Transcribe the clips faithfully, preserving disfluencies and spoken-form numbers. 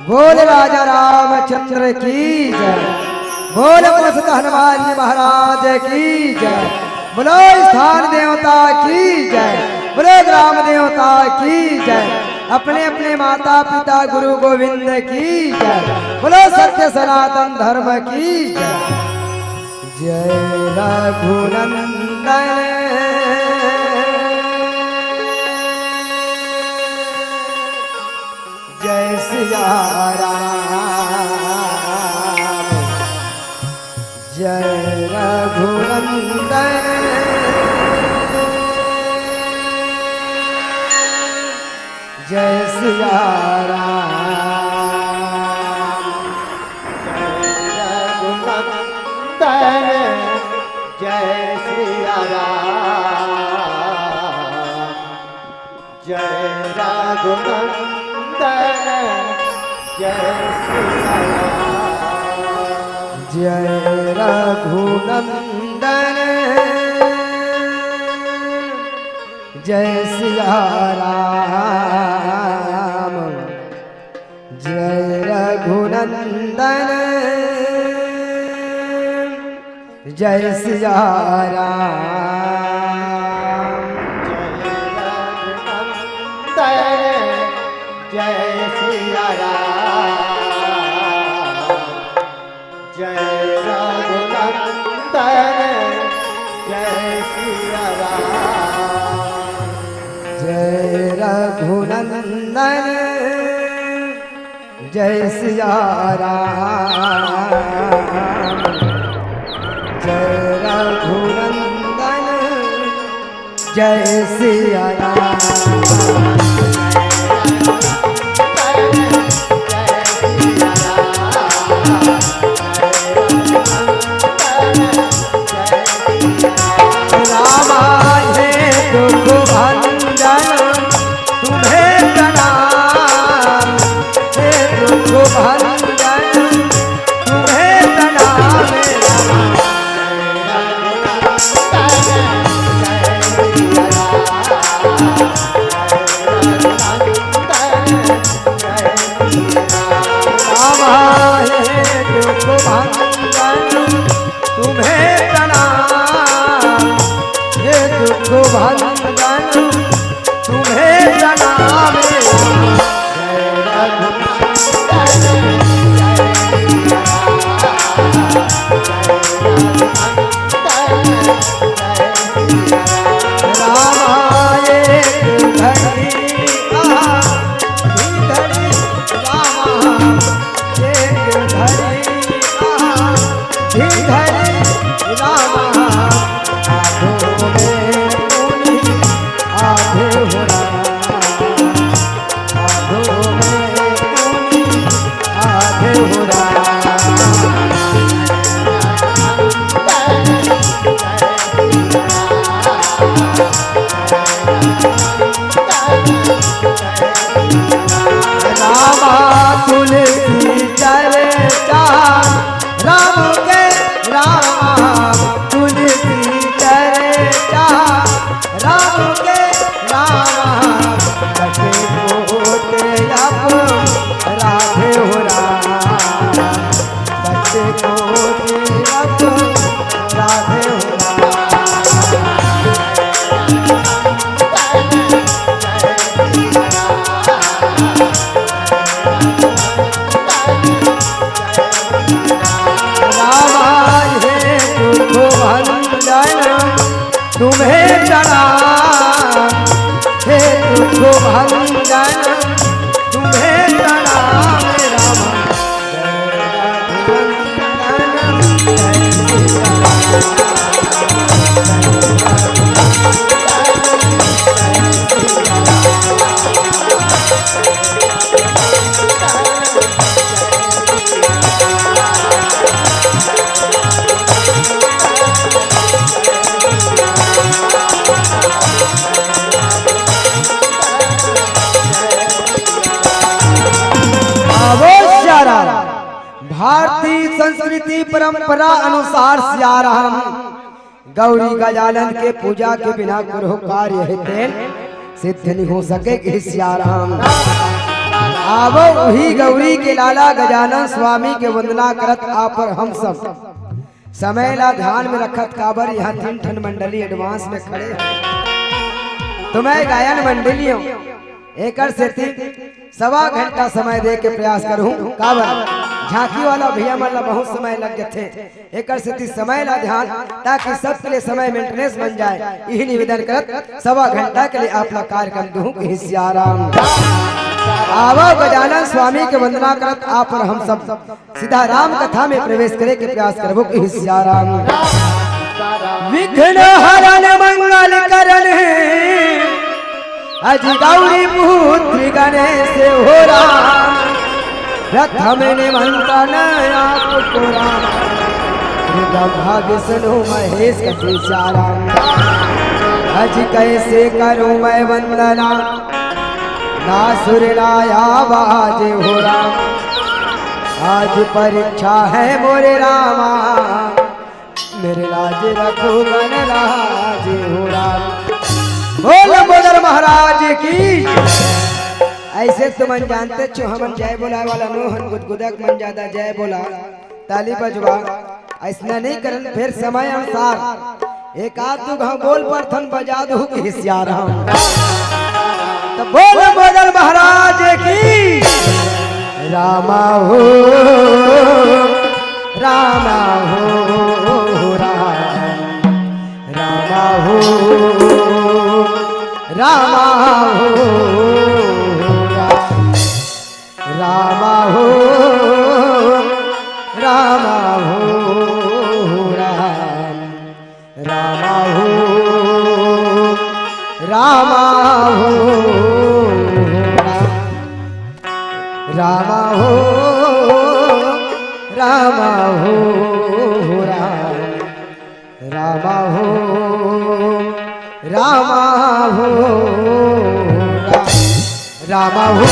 बोल राजा रामचंद्र की जय। बोल पुरुषोत्तम हनुमान जी महाराज की जय। बोलो स्थान देवता की जय। बोलो ग्राम देवता की जय। अपने अपने माता पिता गुरु गोविंद की जय। बोलो सत्य सनातन धर्म की जय। जय रघुनंदन, जय सिया राम, जय रघुनंदन, जय सिया राम, जय रघुनंदन, जय सिया राम, जय रघुनंदन, जय सिया राम। जय रघुनंदन, जय सिया राम, जय रघुनंदन, जय सिया राम। जय रघुनंदन, जय सिया राम। जय रघुनंदन, जय सिया राम। जय रघुनंदन, जय सिया राम, जय रघुनंदन, जय सिया राम। रामा हे दुख भंजन तुम्हें प्रणाम, हे दुख भंजन तुम्हें प्रणाम। रामा हे दुख भंजन तुम्हें प्रणाम, हे दुख भंजन तुम्हें प्रणाम। रामा एक घड़ी आधी घड़ी रामा एक घड़ी आधी घड़ी रामा आधो में मुनि आधे हो राम। आधो में मुनि आधे हो राम। रामा तुलसी चर्चा राम के राम, तुलसी चर्चा राम के राम, सच कोट अपराध हो राम, सच कोट अपराध हो राम। रामा हे दुख भंजन तुम्हें प्रणाम, हे दुख भंजन तुम्हें प्रणाम रामा। अवश्य राम। भारतीय संस्कृति परंपरा अनुसार सियाराम गौरी गजानन के पूजा के बिना कोनो कार्य हे तेन सिद्ध नहीं हो सके कि सियाराम। आवो उही गौरी के लाला गजानन स्वामी के वंदना करत आप और हम सब समय ला ध्यान में रखत, काबर यहाँ तीन ठन मंडली advance में खड़े हैं। तो मैं गायन मंडली हूँ, एकर सेती सवा घंटा समय दे के प्रयास करूँ, काबर झांकी वाला भैया मन ला बहुत समय लग जाथे। एकर सेती समय ला ध्यान, ताकि सबके लिए समय maintenance बन जाए, यही निवेदन करत सवा घंटा के लिए आप ला कार्यक्रम दूं कि सियाराम। आवो गजानन स्वामी के वंदना करत आप और हम सब सीधा राम कथा में प्रवेश करे के प्रयास करबो कि सियाराम। विघ्न हरण मंगल करण अजि गौरी पुत्र गणेश हो राम, प्रथम निमंत्रण आपको राम, ब्रह्मा विष्णु महेश कपीसा राम। अजि कैसे करूं मैं वंदना, ना सुर ना आवाज हो राम। आज परीक्षा है मोरे रामा, मेरे लाज रखो गणराज हो राम। बोल बोल महाराज की। ऐसे तो मन जानते छो, हमन जय बोलाए वाला नो हन, गुदगुदक मन ज्यादा जय बोला, ताली बजवा, ऐसना नहीं करन, फिर समय अनुसार एक आध दू घाव बोल परथन, बजा दू कि सियाराम। तो बोल बोल महाराज की। रामा हो, रामा हो, राम, रामा हो, रामा हो, राम, रामा हो, रामा हो, राम। रामा हो, रामा हो, रामा हो, रामा हो, राम, रामा हो, रामा हो, राम। रामा हो।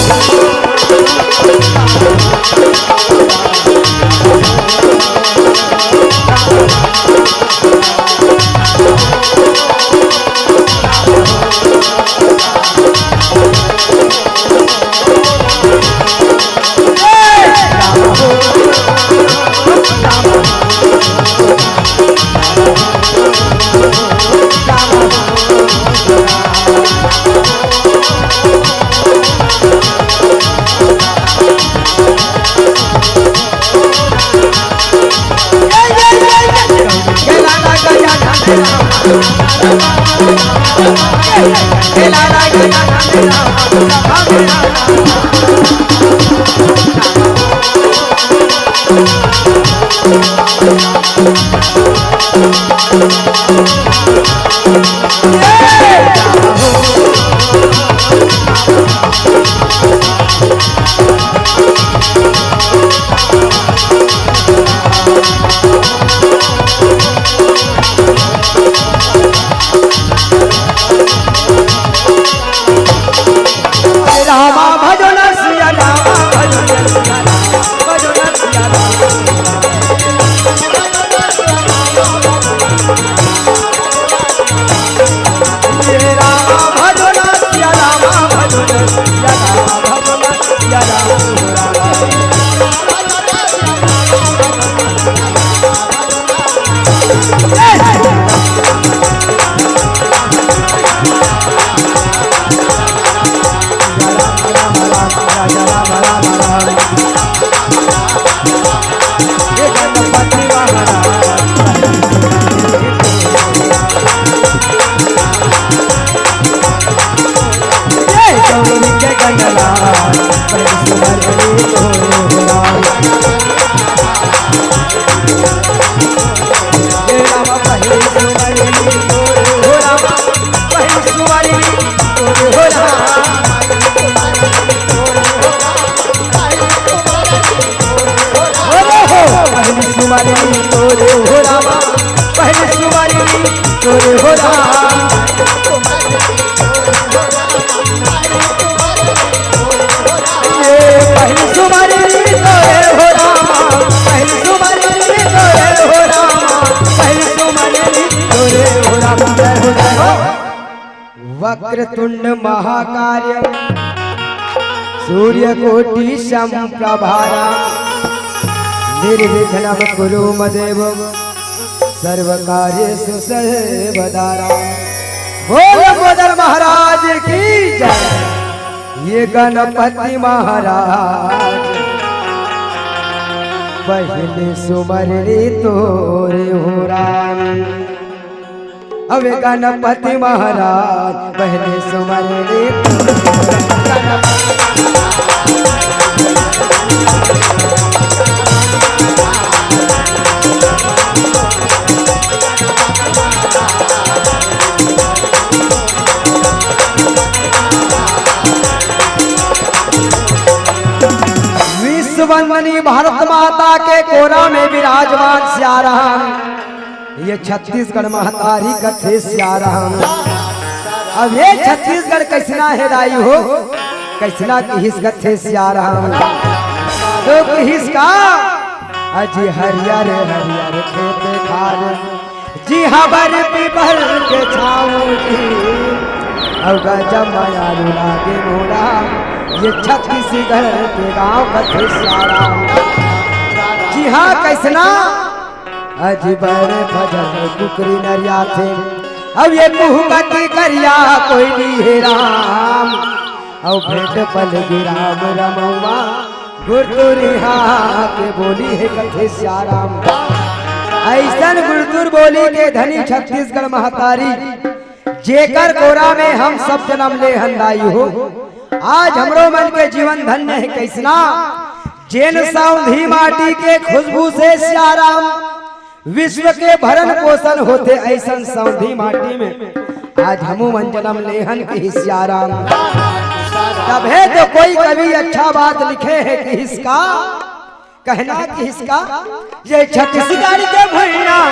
रामा भजो न सिया, रामा भजो न सिया, रामा भजो न सिया, रामा। ये रामा भजो न सिया, रामा भजो न सिया, रामा भजो न सिया, रामा। पहली सुमारी तोरे हो रामा, पहली सुमारी तोरे हो रामा। ये पहली सुमारी तोरे हो रामा, पहली सुमारी तोरे हो रामा, पहली सुमारी तोरे हो रामा। जय हो, जय हो। वक्रतुंड महाकाय सूर्यकोटि समप्रभा। निर्विघ्नं कुरु मदेव सर्वकार्येषु सर्वदा। बोल बोदर महाराज की जय। ये गणपति महाराज पहले सुमरनी तोरे हो राम। अबे गणपति महाराज पहले सुमरनी तोरे। विश्व वंदनी भारत माता के कोरा में विराजमान सियाराम, ये छत्तीसगढ़ महतारी कथे सियाराम। अब ये छत्तीसगढ़ कैसना हे दाई हो, कैसना किहिस कथे सियाराम। तो किहिस का, अजी हरियर हरियर खेत खार, जी हबर पीपर के छाँव जी, अउ गजब मयारू लागे मोला, ये छत्तीसगढ़ के गाँव कथे सियाराम। जी हाँ, कैसना? अजी बड़े फजल कुकरी नरियाथे, अउ ये कुहू कती करिया कोयली हे राम, अउ भेंट पल गिराम रमौवा। गुरतुर इहाँ के बोली हे कथे सियाराम। अइसन गुरतुर बोली के धनी छत्तीसगढ़ महतारी, जेकर कोरा में हम सब जनम ले हन दाई हो। आज हमरो मन के जीवन धन्य हे कैसना, जेन सौंधी माटी के खुशबू से सियाराम विश्व के भरण पोषण होथे, अइसन सौंधी माटी में आज हमू मन जनम ले हन किहिस सियाराम। तभे तो कोई कवि अच्छा बात लिखे हे किहिस का, कहना किहिस का, ये छत्तीसगढ़ के भुइयां।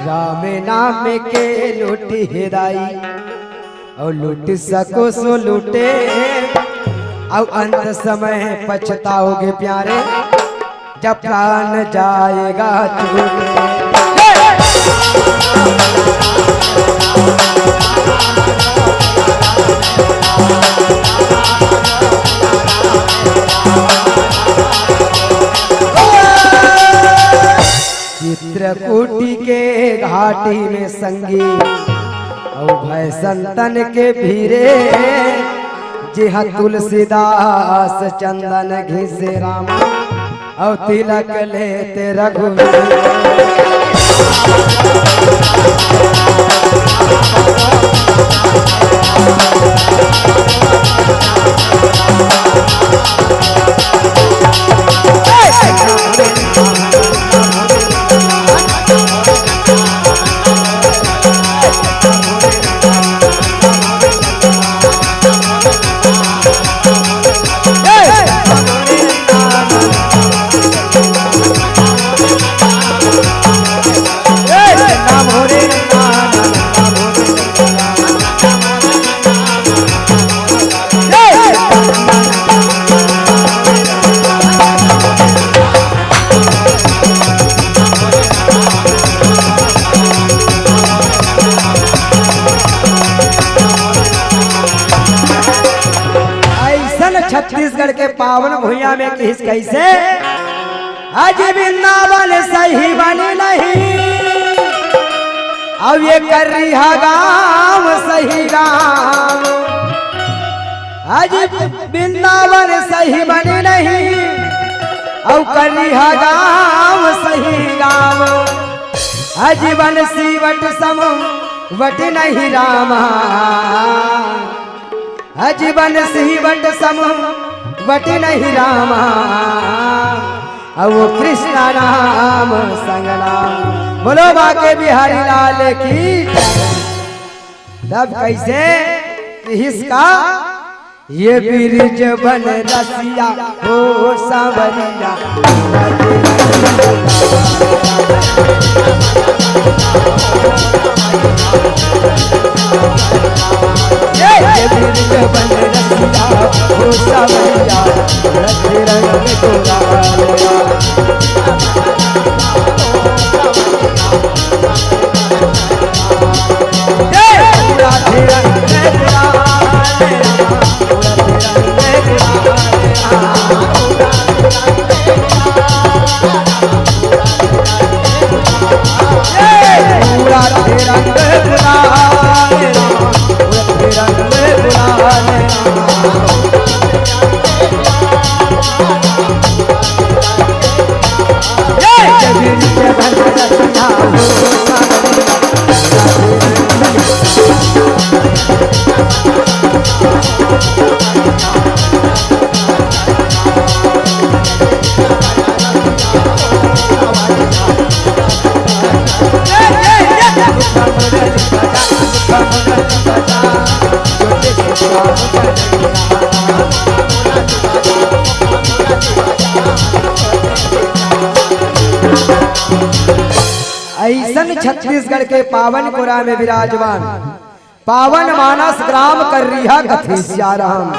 राम नाम के लूटी हे दाई, अउ लूट सको सो लूटे, अउ अंत समय पछताओगे प्यारे, जब प्राण जाएगा छूटे। चित्रकूटी के घाटी में संगी, अउ भय संतन के भीरे, जिहाँ तुलसीदास चंदन घिसे रामा, अउ तिलक लेते रघुवीर। पावन भुइयां में किहिस कइसे? अजी वृंदावन सही बने नहीं, अउ ये करिहा गांव सही गांव। अजी वृंदावन सही बने नहीं, अउ करिहा गांव सही गांव। अजी बंसी वट सम वट नहीं रामा, अजी बंसी वट सम वट नहीं रामा, अउ कृष्ण नाम संग नाम। बोलो बांके बिहारी लाल की। तब कइसे किहिस का? ये बिरज बन रसिया हो सांवरिया। ये बिरज बन रसिया हो सांवरिया, रस रंग गुलाल। अइसन छत्तीसगढ़ के पावन पुरा में विराजमान पावन मानस ग्राम करिहा कथेसिया राम,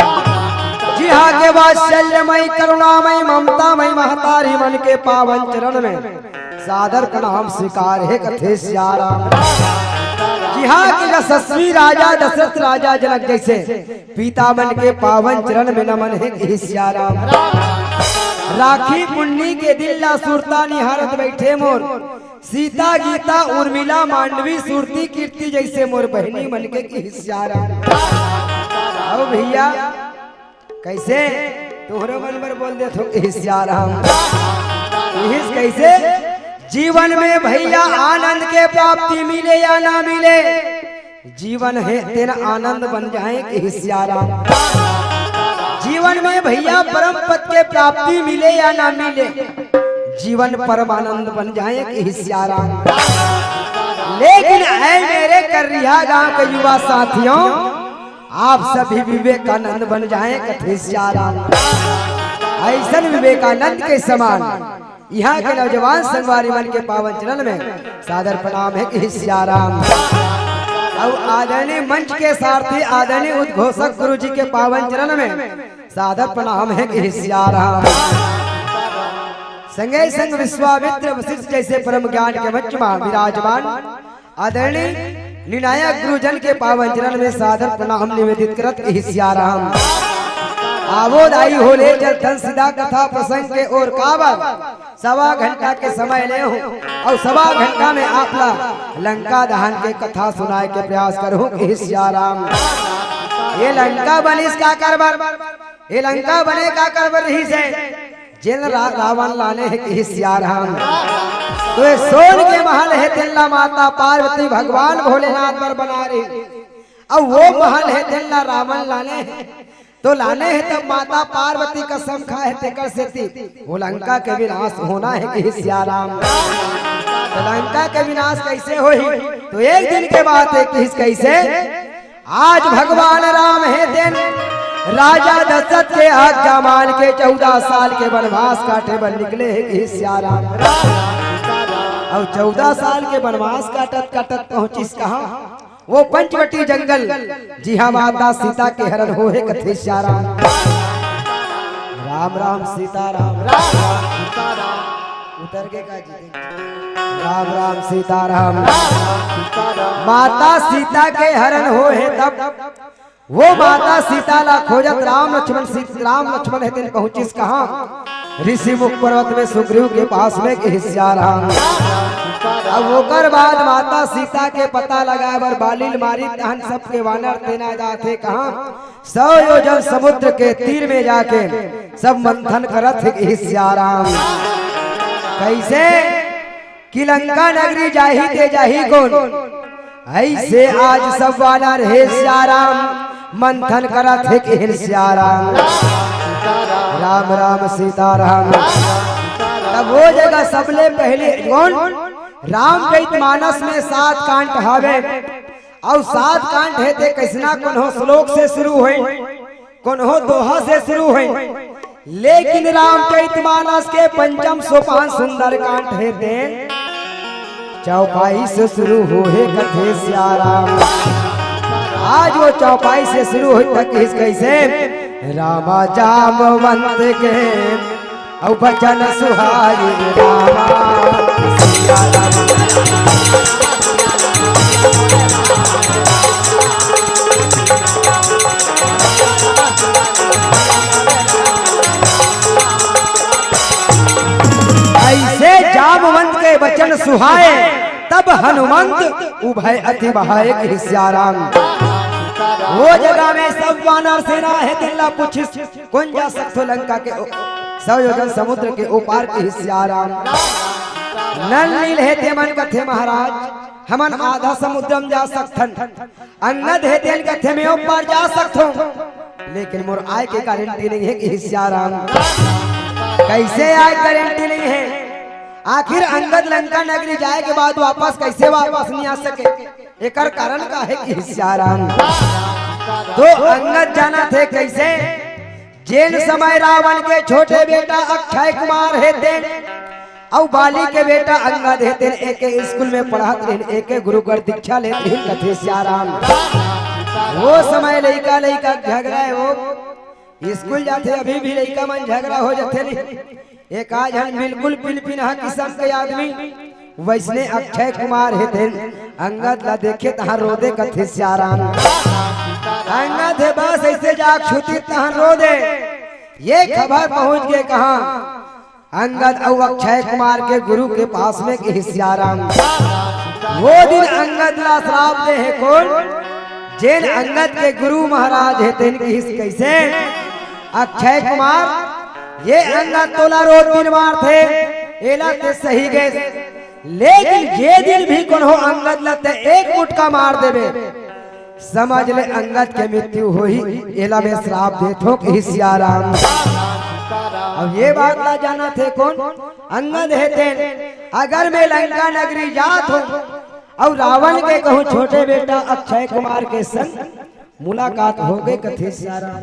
जिहां के वात्सल्यमय, करुणामय, ममतामय महतारी मन के पावन चरण में सादर प्रणाम स्वीकार हे कथेसिया राम। जिहां के यशस्वी राजा दशरथ राजा जनक जइसे पिता मन के पावन चरण में नमन हे कथेसिया राम। राखी पुन्नी के दिन ला सुरता निहारत बइठे मोर सीता, गीता, उर्मिला, मांडवी, सुरती, कीर्ति जइसे मोर बहिनी मन के कथेसिया राम। अउ भइया, कइसे? तुंहरो मन बर बोल देथंव कथेसिया राम। किहिस कइसे? जीवन में भइया आनंद के प्राप्ति मिले या ना मिले, जीवन हे तेन आनंद बन जाए कथेसिया राम। जीवन में भइया परम पद के प्राप्ति मिले या ना मिले, जीवन परमानंद बन जाए कथेसिया राम। लेकिन ऐ मेरे करिहा गांव के युवा साथियों, आप सभी विवेकानंद बन जाए कथेसिया राम। अइसन विवेकानंद के समान इहां के नौजवान संगवारी मन के पावन चरण में सादर प्रणाम हे कथेसिया राम। अउ आदरणीय मंच के सारथी आदरणीय उद्घोषक गुरु जी के पावन चरण में सादर प्रणाम हे कथेसिया राम। संगे संग विश्वामित्र वशिष्ठ जइसे परम ज्ञान के मंच में विराजमान आदरणीय निर्णायक गुरुजन के पावन चरण में सादर प्रणाम निवेदित करत कथेसिया राम। आवो दाई हो ले चल धन सीधा कथा प्रसंग के ओर, काबर सवा घंटा के समय ले हंव अउ सवा घंटा में आप ला लंका दहन के कथा सुनाए के प्रयास करहूं कथेसिया राम। ये लंका बनिस काकर बर? ये लंका बने काकर बर रहिस हे? जेन रा-, रावण लाने हे कथेसिया राम। तो ये सोन के महल हे, तेन ला माता पार्वती भगवान भोलेनाथ बर बनाए रहिस। अउ वो महल हे, तेन ला रावण लाने हे। तो लाने हे तब माता पार्वती कसम खाए हे, तेकर सेती वो लंका के विनाश होना हे कथेसिया राम। तो लंका के विनाश कइसे होही? तो एक दिन के बात हे, किहिस कइसे? आज भगवान राम हे तेन राजा दशरथ के आज्ञा मान के चौदह साल के बनवास काटे बर निकले हे कथेसिया राम। अउ चौदह साल के बनवास काटत काटत पहुंचिस कहां? वो पंचवटी जंगल, जिहां माता सीता के हरण होहे कथेसिया राम। राम राम सीता राम। उतर के का जी? राम राम सीता राम। माता सीता के हरण होहे तब वो माता सीता ला खोजत राम लक्ष्मण, सीत-, राम लक्ष्मण हे तेन पहुंचिस कहां? ऋषि मुख पर्वत में सुग्रीव के पास में, कहिस सिया राम। अब ओकर बाद माता सीता के पता लगाए बर बाली ल मारिस, तहन सबके वानर सेना जाथे कहां? सौ योजन समुद्र के तीर में जाके सब मंथन करत हे, कहिस सिया राम। कइसे? कि लंका नगरी जाही ते जाही कोन? अइसे आज सब वानर हे सिया राम मंथन करत हे, कहिन सिया राम। राम राम सीता राम। तब वो जगह सबले पहले कोन? रामचरित मानस में सात कांड हवे, अउ सात कांड हे ते कइसना कोनो श्लोक से शुरू होय, कोनो दोहा से शुरू होय, लेकिन रामचरित मानस के पंचम सोपान सुंदरकांड हे ते चौपाई से शुरू होहे, कथे सिया राम। आज वो चौपाई से शुरू होय त कहिस कइसे? रामा जामवंत के अउ बचन सुहाए रामा। अइसे जामवंत के बचन सुहाए, तब हनुमंत उभय अति बहाए, कहिस सिया राम। वो जगह में सब वानर सेना हे तेन ला पूछिस, कोन जा सकथो लंका के ओ-, सौ योजन समुद्र के ओ पार, कहिस सिया राम। नल नील हे ते मन कथे महाराज, हमन आधा समुद्र म जा सकथन। अंगद हे तेन कथे में ओ पार जा सकथों, लेकिन मोर आय के गारंटी नइ हे, कहिस सिया राम। कइसे आय गारंटी नइ हे? आखिर अंगद लंका नगरी जाय के बाद वापस कइसे वापस नइ आ सके? एकर कारण का हे, कहिस सिया राम। तो अंगद जानत हे कइसे? जेन समय रावण के छोटे बेटा अक्षय कुमार हे तेन अउ बाली के बेटा अंगद हे तेन एके स्कूल में पढ़त रहिन, एके गुरु कर दीक्षा लेत रहिन, कथे सिया राम। वो समय लइका लइका झगरा हे, वो स्कूल जाथे, अभी भी लइका मन झगरा हो जाथे नहीं। एक आध झन बिल्कुल पिनपिनहा किसम के आदमी, वइसने अक्षय कुमार हे तेन अंगद ला देखे तहां रो दे, कथे सिया राम। अंगद हे बस अइसे जाग छूटी तहां रो दे। ये खबर पहुंच गे कहां? अंगद अउ अक्षय कुमार के गुरु के पास में, कहिस सिया राम। वो दिन अंगद ला श्राप दे हे कोन? जेन अंगद के गुरु महाराज हे तेन, कहिस कइसे? अक्षय कुमार, ये अंगद तोला रोज दिन मारथे, एला ते सही गे, लेकिन जे दिन भी कोनो अंगद ला ते एक मुटका मार देबे, समझ ले अंगद के मृत्यु होही, एला मैं श्राप देत हों, कहिस सिया राम। अब ये बात ला जानत हे कोन? अंगद हे तेन। अगर मैं लंका नगरी जात हों अउ रावण के कहूं छोटे बेटा अक्षय कुमार के संग मुलाकात हो गे, कथे सिया राम।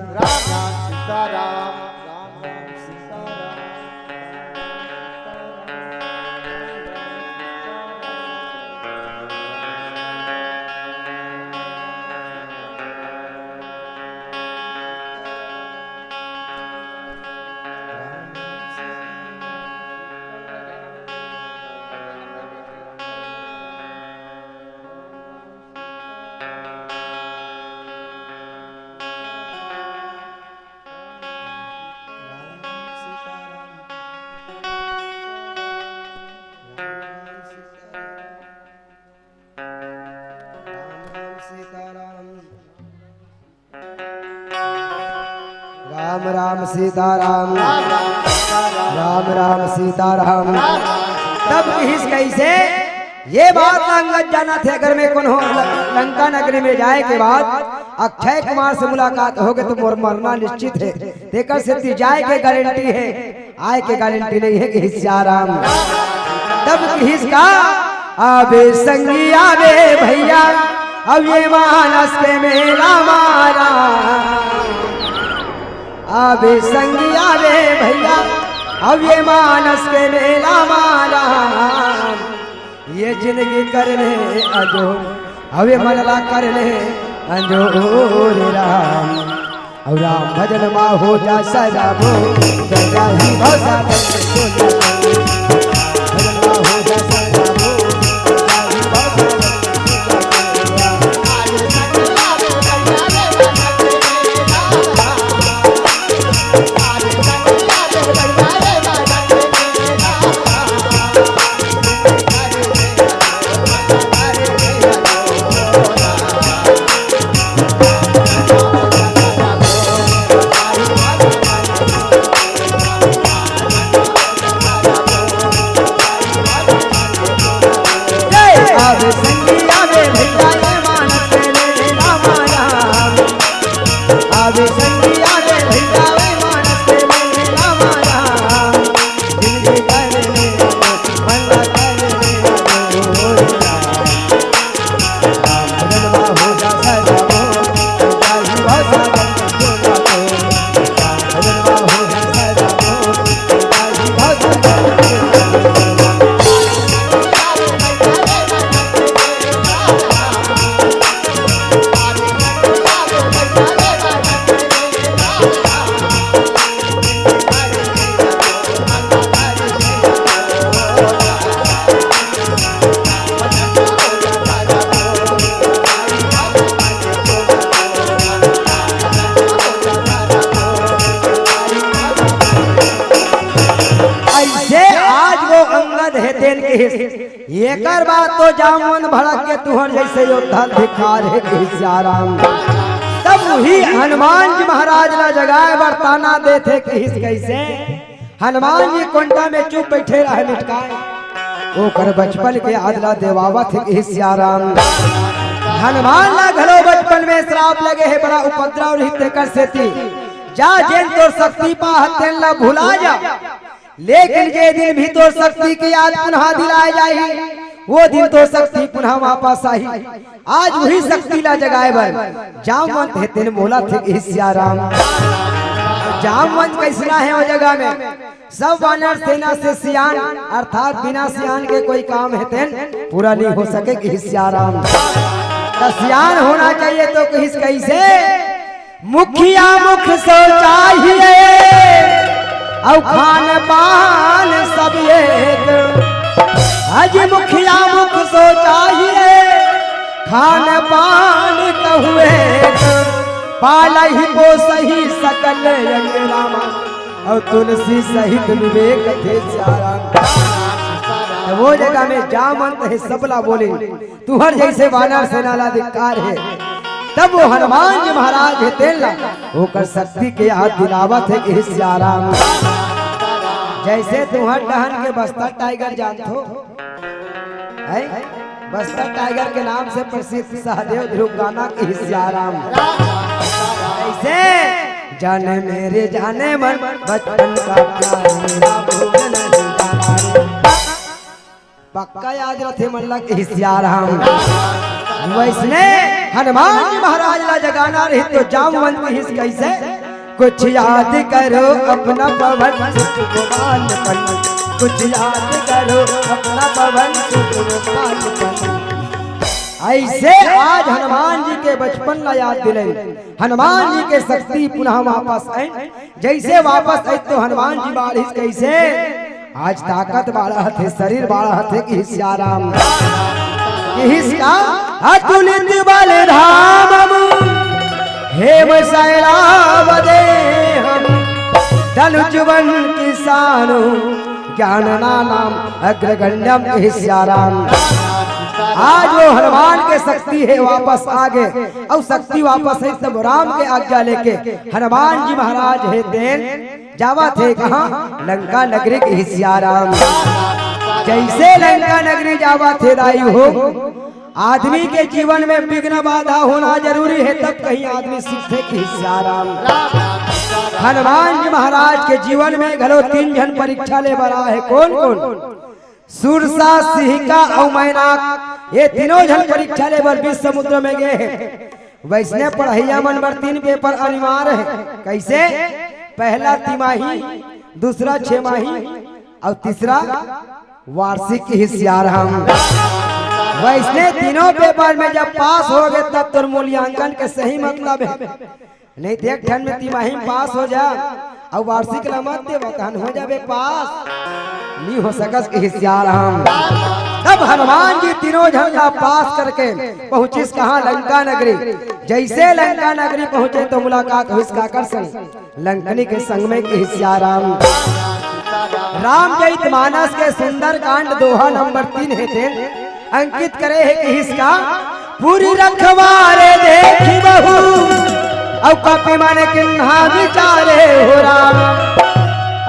राम राम सीता राम, राम राम सीता राम। राम राम सीता राम, राम राम सीता राम। तब कहिस कइसे? ये बात ला अंगद जानत हे, अगर मैं कोनो ल-, लंका नगरी में जाय के बाद अक्षय कुमार से मुलाकात हो गे त मोर मरना निश्चित हे। तेकर सेती जाय के गारंटी हे, आय के गारंटी नइ हे, कहिस सिया राम। तब कहिस का? अबे संगी अबे भइया, अब ये मानस के मेला मारा। अबे संगी अबे भइया, अब ये मानस के मेला मारा। ये जिंदगी कर ले अंजोर, अबे मन ला कर ले अंजोर राम। अउ राम भजन मा हो जा सदा भोर, सदा ही भजन मा हो जा सदा भोर, सदा ही भजन हे तेन किहिस, "एकर बाद तो जामवंत भड़क गे, तुंहर जइसे योद्धा ला धिक्कार हे," किहिस सियाराम। तब उही हनुमान जी महाराज ला जगाए बर ताना देथे, किहिस कइसे? हनुमान जी कोंटा में चुप बइठे रहे लिटकाए। ओकर बचपन के याद ला देवावत हे, किहिस सियाराम। हनुमान ला घलो बचपन में श्राप लगे हे, बड़ा उपद्रव रहिथे तेकर सेती। "जा, जेन तोर शक्ति पाहे तेन ला भुला जा।" लेकिन जे दिन भी तोर शक्ति के याद पुनः दिलाए जाही, वो दिन तोर शक्ति पुनः वापस आही। आज उही शक्ति ला जगाए बर जामवंत हे तेन बोलथे, किहिस सियाराम। जामवंत कइसना हे ओ जगह में, सब वानर सेना से सियान, अर्थात बिना सियान के कोई काम हे तेन पूरा नइ हो सके, किहिस सियाराम। त सियान होना चाहिए तो किहिस कइसे? मुखिया मुख सो चाहिए, अउ खान पान सब एक। अजी मुखिया मुख सो चाहिए, खान पान कहु एक। पालही पोसही सकल अंग रामा, अउ तुलसी सहित विवेक, किहिस सियाराम। त वो जगह में जामवंत हे सबला बोले, तुंहर जइसे वानर सेना ला धिक्कार हे। तब वो हनुमान जी महाराज हे तेन ला ओकर शक्ति के याद दिलावत हे, किहिस सियाराम। जइसे तुंहर डहन के बस्तर टाइगर जानथो, हैं? बस्तर टाइगर के नाम से प्रसिद्ध सहदेव ध्रुव गाना, किहिस सियाराम। जइसे जाने मेरे जाने मन बचपन का प्यार, मेरा भूल नहीं जाना। पक्का याद रथे मन ला, किहिस सियाराम। वइसने हनुमान जी महाराज ला जगाना रहिस तो जामवंत किहिस कइसे? कुछ याद करो अपना पवन सुत बालपन, कुछ याद करो अपना पवन सुत बालपन। अइसे आज हनुमान जी के बचपन ला याद दिलाइन, हनुमान जी के शक्ति पुनः वापस आइन। जइसे वापस आइस तो हनुमान जी बाढ़िस कइसे? आज ताकत बाढ़त हे, शरीर बाढ़त हे, किहिस सियाराम। किहिस का? अतुलित बल धामम हेम शैलाव देहम, धनुज बल की शान ज्ञान नाम अग्रगण्यम, किहिस सियाराम। आज वो हनुमान के शक्ति हे वापस आ गे, अउ शक्ति वापस हे तब राम के आज्ञा लेके हनुमान जी महाराज हे तेन जावत हे कहाँ? लंका नगरी, किहिस सियाराम। जइसे लंका नगरी जावत हे दाई हो, आदमी के जीवन में विघ्न बाधा होना जरूरी हे, तब कहीं आदमी सीखथे, किहिस सियाराम। हनुमान जी महाराज के जीवन में घलो तीन झन परीक्षा ले बर आए हे। कोन कोन? सुरसा, सिहिका अउ मैनाक, ये तीनों झन परीक्षा ले बर बीच समुद्र में गे हे। वइसने पढ़इया मन बर तीन पेपर अनिवार्य हे। कइसे? पहला तिमाही, दूसरा छमाही अउ तीसरा वार्षिक, किहिस सियाराम। वइसने तीनों पेपर में जब पास होगे तब तोर मूल्यांकन के सही मतलब हे। नहीं तो एक ठन में तिमाही में पास हो जा अउ वार्षिक ला मत देवा, तहन हो जाबे पास। नइ हो सकस, किहिस सियाराम। तब हनुमान जी तीनों झन ला पास करके पहुंचिस कहाँ? लंका नगरी। जइसे लंका नगरी पहुंचे तो मुलाकात होइस काकर संग? लंकनी के संग में, किहिस सियाराम। रामचरित मानस के सुंदरकांड दोहा नंबर तीन हे तेन अंकित करे हे, किहिस का? पुर रखवारे देखि बहु, अउ कपि मन किन्हा बिचारे हो राम।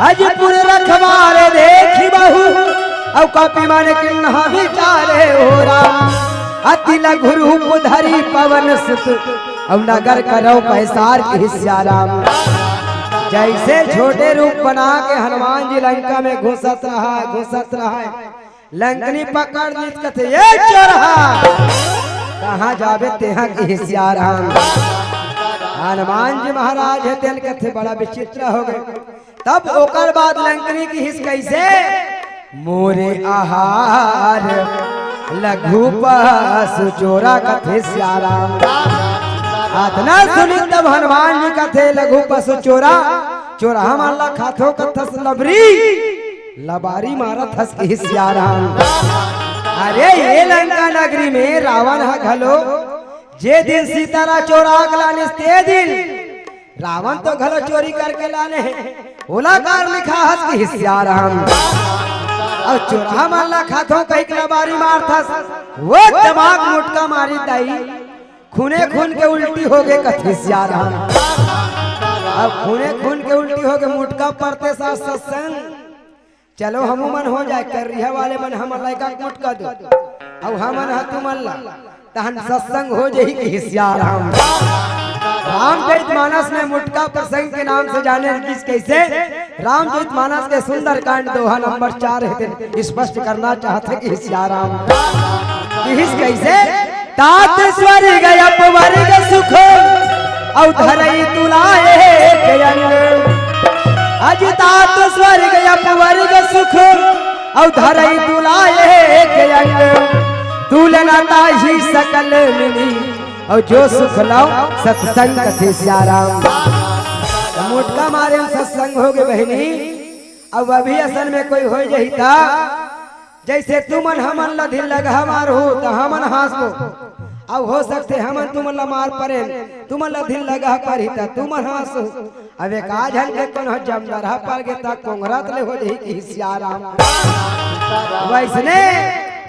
अजपुर रखवारे देखि बहु, अउ कपि मन किन्हा बिचारे हो राम। अति लघु रूप धरि पवन सुत, अउ नगर करौ पैसार, किहिस सियाराम। जइसे छोटे रूप बना के हनुमान जी लंका में घुसत रहा, घुसत रहा, लंकनी पकड़ लीस कथे, "ए चोरहा, कहाँ जाबे तेहा?" किहिस सियाराम। हनुमान जी महाराज हे तेन कथे, बड़ा विचित्र हो गे। तब ओकर बाद लंकनी किहिस कइसे? "मोरे आहार लघु पशु चोरा," कथे सियाराम। अतना सुनिस तब हनुमान जी कथे, "लघु पशु चोरा, चोरहा मन ला खाथो कथस लबरी।" लबारी मारत हस, किहिस सियाराम। अरे ये लंका नगरी में रावण ह घलो जे दिन सीता ला चोरा के लानिस ते दिन रावण तो घलो चोरी करके लाने हे। ओला कार लिखा हस, किहिस सियाराम। अउ चोरहा मन ला खाथों कहिके लबारी मारथस, वो दिमाग मुटका मारी दाई, खूने खून के उल्टी हो गे कथे सियाराम। अब खूने खून के उल्टी हो गे, मुटका परथे सा सत्संग, चलो हमू मन हो जाए, करिहा वाले मन हमन ला एक मुटका दो, अउ हमन ह तुमन ला तहन सत्संग हो जही कहिस सियाराम। रामचरित मानस में मुटका प्रसंग के नाम से जाने गिस कइसे? रामचरित मानस के सुंदरकांड दोहा नंबर चार हे, तेन स्पष्ट करना चाहत हे कहिस सियाराम। कहिस कइसे? तात स्वर्ग अपवर्ग सुख, अउ धरई तुलाए के अंग। अज तात स्वर्ग अपवर्ग सुख, अउ धरई तुलाए के अंग। तुलना ताही सकल मिली, अउ जो सुख लव सत्संग कथे सियाराम। मोटका मारे सत्संग हो गे बहिनी। अब अभी असन में कोई हो जही ता, जइसे तुमन हमन ला धिन लगहा मारहू, त हमन हाँसबो। अब हो सकथे हमन तुमन ला मार परेन, तुमन ला धिन लगहा परही, त तुमन हाँसहू। अब एकाझन के कोनो जमदरहा पर गे, त कोंघरत ले हो जही कहिस सियाराम। वइसने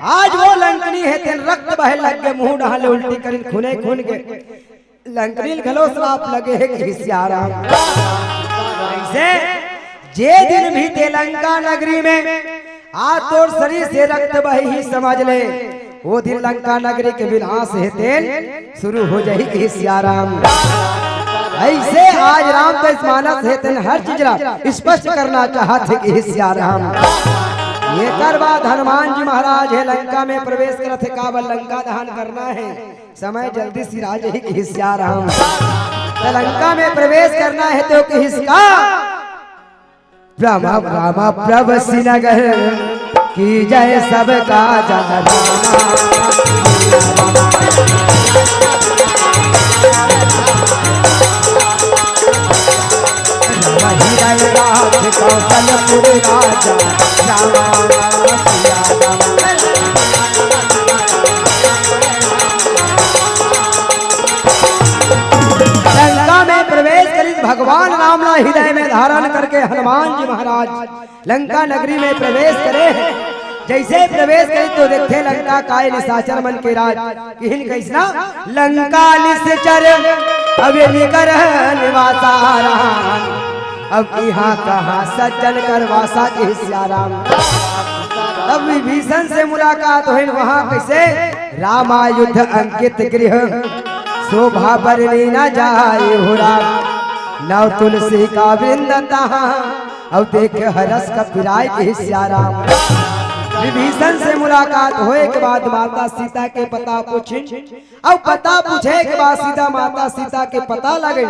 आज वो लंकनी हे, तेन रक्त बहे लग गे, मुँह डहा ले उल्टी करिन, खूने खून गे। लंकनी ल घलो श्राप लगे हे कहिस सियाराम। कइसे? जे दिन भी ते लंका नगरी में आ तोर शरीर से रक्त बही ही समझ ले, वो दिन लंका नगरी के विनाश हे तेन शुरू हो जही कहिस सियाराम। अइसे आज रामचरित मानस हे तेन हर चीज ला स्पष्ट करना चाहत हे कहिस सियाराम। एकर बाद हनुमान जी महाराज हे लंका में प्रवेश करत हे, काबर लंका दहन करना हे। समय जल्दी सिरा जही कहिस सियाराम। त लंका में प्रवेश करना हे तो कहिस का? राम राम प्रवेश नगर कीजे सबका जय राम। राम हृदय राज कौशलपुर राजा राम। लंका में प्रवेश करिस भगवान राम ला हृदय में धारण करके हनुमान जी महाराज लंका नगरी में प्रवेश करे हे। जइसे प्रवेश करिस तो देखथे लंका काय निशाचर मन के राज किहिन कइसना? लंका निशाचर अब निकर निवासा राम। अब इहाँ कहाँ सज्जन कर वासा कहिस सियाराम। तब विभीषण से मुलाकात होइन वहाँ कइसे? रामायुध अंकित गृह शोभा बरनी न जाए हो राम। नव तुलसी का वृंद तहाँ अउ देख हरस कपिराय कहिस सियाराम। विभीषण से मुलाकात होए के बाद माता सीता के पता पूछिन। अउ पता पूछे के बाद सीता माता सीता के पता लगे,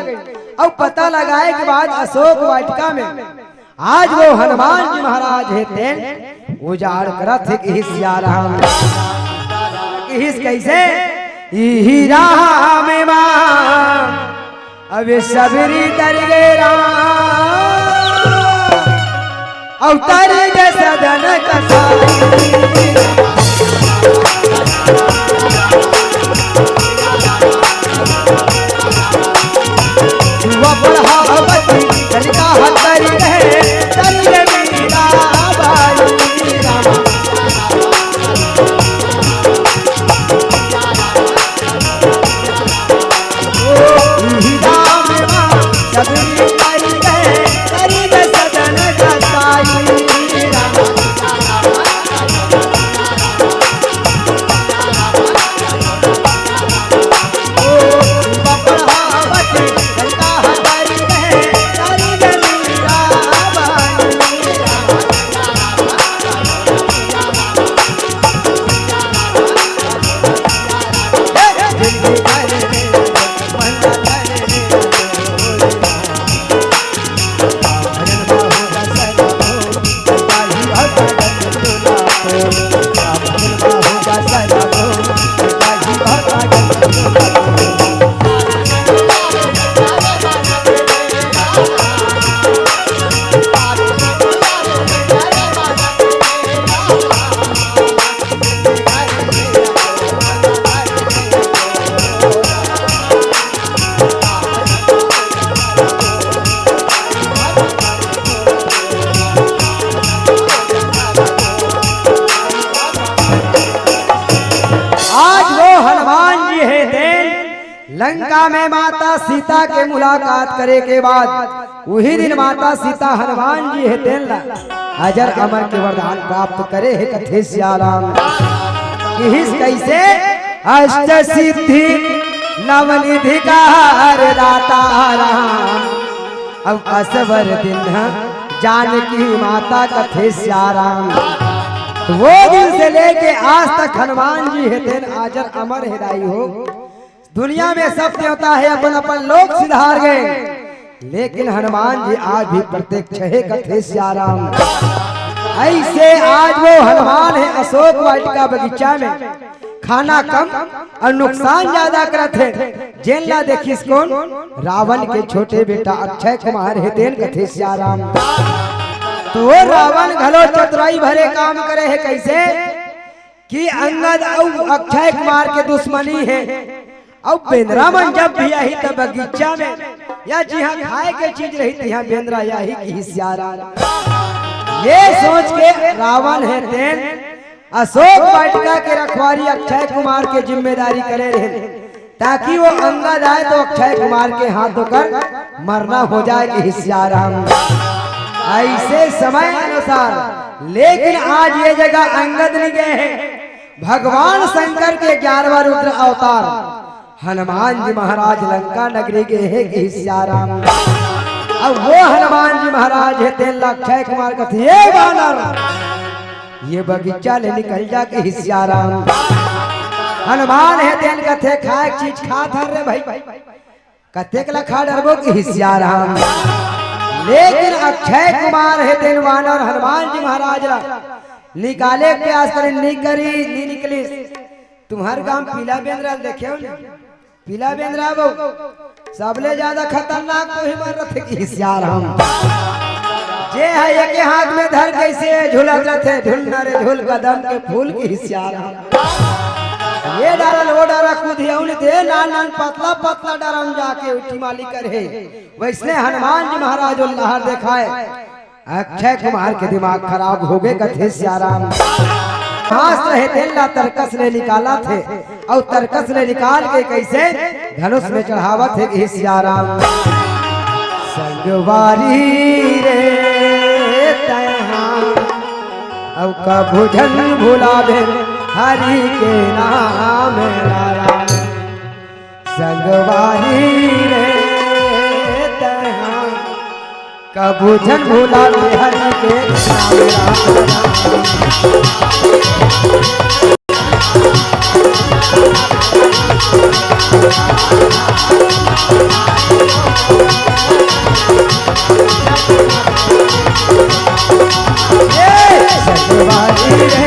अउ पता लगाए के बाद अशोक वाटिका में आज वो हनुमान जी महाराज हे तेन उजाड़ करत हे कहिस सियाराम। कहिस कइसे? इही राह में माँ अब सबरी तर गे राम। अवतारी के सदन कसाई। वपड़हावती कलिका हतरी रहे, तरी रे मीरा बाई राम। लंका में माता सीता के मुलाकात करे के बाद उही दिन माता सीता हनुमान जी हे तेन ला अजर अमर के वरदान प्राप्त करे हे, कथे सियाराम। किहिस कैसे? अष्ट सिद्धि नवनिधि कार दाता राम, अब असवर दिन जानकी माता, कथे सियाराम। तो वो दिन से लेके आज तक हनुमान जी हे तेन अजर अमर हे दाई हो। दुनिया में सब देवता हे अपन अपन लोक सिधार गए, लेकिन हनुमान जी आज भी प्रत्यक्ष हे, कथे सियाराम। ऐसे आज वो हनुमान हे अशोक वाटिका बगीचा में खाना कम अउ नुकसान ज्यादा करत हे। जेन ला देखिस कोन? रावण के छोटे बेटा अक्षय कुमार हे तेन, कथे सियाराम। तो वो रावण घलो चतुराई भरे काम करे हे। कैसे? कि अंगद अउ अक्षय कुमार के दुश्मनी हे। अउ बेंदरा मन जब भी आही त बगीचा में या जिहां खाए के चीज रही तिहां बेंदरा आही, किहिस सियाराम। ये सोच के रावण हे तेन अशोक वाटिका के रखवारी अक्षय कुमार के जिम्मेदारी करे रहे, ताकि वो अंगद आए तो अक्षय कुमार के हाथ ओकर मरना हो जाए, किहिस सियाराम। ऐसे समय अनुसार, लेकिन आज ये जगह अंगद नहीं गए हे, भगवान शंकर के ग्यारहवाँ रुद्र अवतार हनुमान जी महाराज लंका नगरी गए हे, किहिस सियाराम। अब वो हनुमान जी महाराज हे तेन ला अक्षय कुमार कथे, "ए बानर, ये बगीचा ले निकल जा," किहिस सियाराम। हनुमान हे तेन कथे, "खाए के चीज खात हर रे भाई, कतेक ला खा डरबो," किहिस सियाराम। लेकिन अक्षय कुमार हे तेन बानर हनुमान जी महाराज ला निकाले के प्रयास करे, नी करी, नी निकलिस। तुम्हर गांव पीला बेंदरा ल देखे हो ना? पीला बेंदरा बहू, सबले ज्यादा खतरनाक तो ही मर रथे, किहिस सियाराम। जे हे एके हाथ में धर के ऐसे झूलत रथे, "झुलना रे झुल कदम के फूल," किहिस सियाराम। ये डारा ल वो डारा कूद हे, उन्हें दे नान नान पतला पतला डारा म जाके उठी माली करे। वैसने हनुमान जी महाराज वो लहर देखाए। अक्षय कुमार के दिमाग खराब हो गए, कथे सियाराम। हाथ रहे तेन ला तरकस ले निकालथे, अउ तरकस ले निकाल के कैसे धनुष में चढ़ावत हे, किहिस सियाराम। संगवारी रे तैहा, अउ कभू झन भुलाबे हरि के नाम ला राम। संगवारी रे तैहा, कभू झन भुलाबे हरि के नाम राम राम। ए संगवारी रे,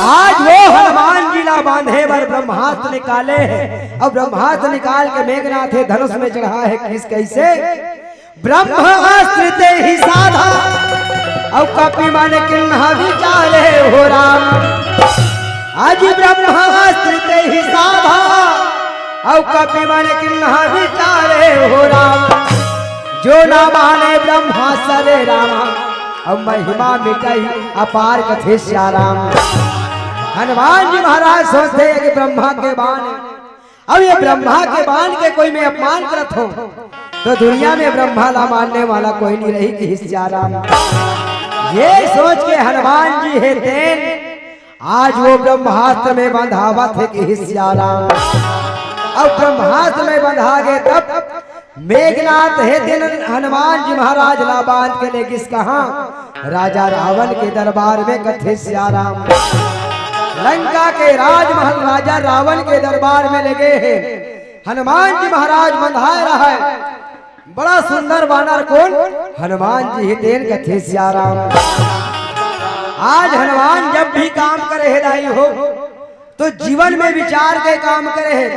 आज वो हनुमान जी ला बांधे बर ब्रह्मास्त्र निकाले हे, अउ ब्रह्मास्त्र निकाल के मेघनाथ हे धनुष में चढ़ा हे। किहिस कैसे? ब्रह्मास्त्र तेहि साधा, अउ कपि मन कीन्हा विचारे हो राम। आज ब्रह्मास्त्र तेहि साधा, अउ कपि मन कीन्हा विचारे हो राम। जो ना माने ब्रह्मास्त्र रामा, अउ महिमा मिटही अपार, कथे सियाराम। हनुमान जी महाराज सोचथे कि ब्रह्मा के बाण हे, अब ये ब्रह्मा के बाण के कोई मैं अपमान करत हों, तो दुनिया में ब्रह्मा ला मानने वाला कोई नहीं रही, किहिस सियाराम। ये सोच के हनुमान जी हे तेन आज वो ब्रह्मास्त्र में बंधावत हे, किहिस सियाराम। अब ब्रह्मास्त्र में बंधा गे तब मेघनाथ हे तेन हनुमान जी महाराज ला बांध के ले गिस कहां? राजा रावण के दरबार में, कथे सियाराम। लंका के राजमहल राजा रावण के दरबार में ले गे हे। हनुमान जी महाराज बंधाय रहय। बड़ा सुंदर बानर कोन? हनुमान जी हे, तेन कथे सियाराम। आज हनुमान जब भी काम करे हे दाई हो, तो जीवन में विचार के काम करे हे,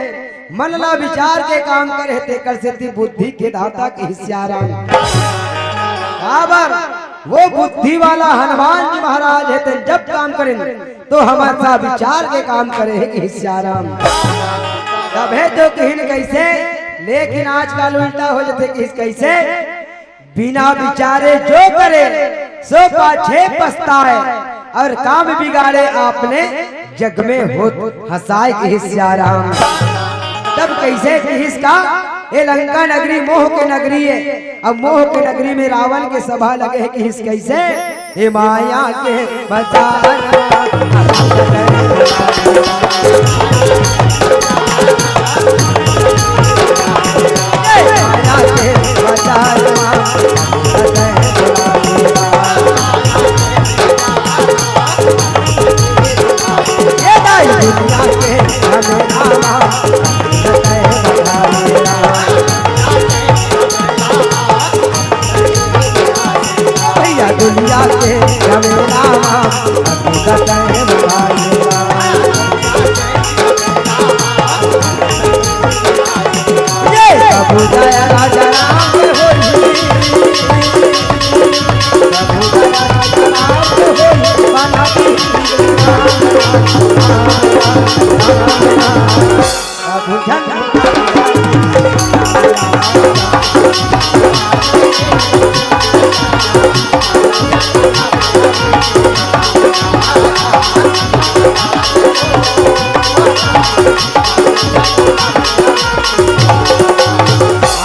मन ला विचार के काम करे हे, तेकर सेती बुद्धि के दाता कहे सियाराम। काबर वो बुद्धि वाला हनुमान जी महाराज हे, तेन जब काम करेन तो हमेशा विचार के काम करे हे कहे सियाराम। तभे तो कहिन कइसे, लेकिन आजकल उल्टा हो जाथे कहे कइसे, बिना विचारे जो करे सो पाछे पछताय, अउ काम बिगाड़े आपने जग में होत हँसाय कहे सियाराम। तब कइसे कहिस का, ए लंका नगरी मोह के नगरी हे, अब मोह के नगरी में रावण के सभा लगे हे कहिस कइसे, ए माया के बाजार भैया दुनिया के झमेला मा, अभी का time भाई। ये प्रभु दया राजा राम होई। प्रभु दया राजा राम होई। बना दी। प्रभु जन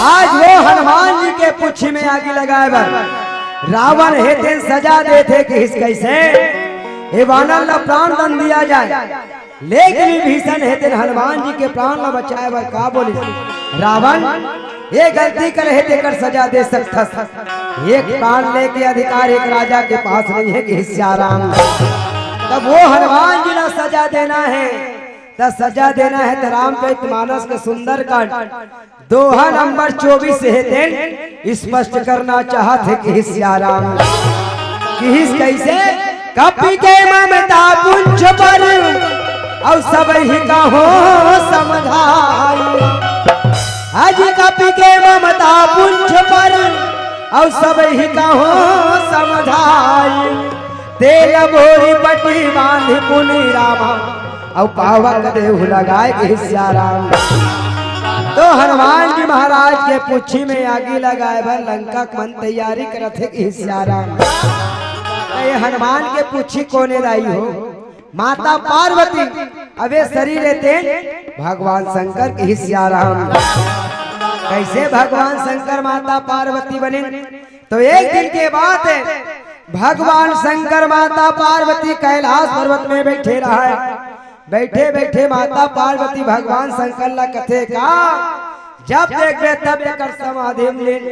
आज वो हनुमान जी के पुच्छी में आगी लगाय बर रावण हे तेन सजा देथे कहिस कइसे, ए वानर ला प्राण दंड दिया जाय। लेकिन विभीषण हे तेन हनुमान जी के प्राण ला बचाय बर का बोलिस, रावण, ए गलती करे हे तेकर सजा दे सकथस। एक प्राण लेके अधिकार एक राजा के पास नइ हे कहिस सियाराम। तब वो हनुमान जी ला सजा देना हे, त सजा देना हे त रामचरित मानस के सुंदरकांड दोहा नंबर चौबीस हे तेन स्पष्ट करना चाहत हे कहिस सियाराम। कहिस कइसे, कपि के ममता पुंछ पर, अउ सबहि कहो समझाई। अजि कपि के ममता पुंछ पर, अउ सबहि कहो समझाई। तेल बोरी पटी बांधि पुनि रामा, अउ पावक देहु लगाय कहिस सियाराम। तो हनुमान जी महाराज के पुच्छी में आगी लगाय बर लंका के मन तैयारी करत हे कहिस सियाराम। त ए हनुमान के पुच्छी कोन ए दाई हो? माता पार्वती। अब ए शरीर हे तेन भगवान शंकर कहिस सियाराम। कइसे भगवान शंकर माता पार्वती बनिन? तो एक दिन के बात हे, भगवान शंकर माता पार्वती कैलाश पर्वत में बइठे रहय। बइठे बइठे माता पार्वती भगवान शंकर ला कथे का, जब देखबे तब एकर समाधि म लीन,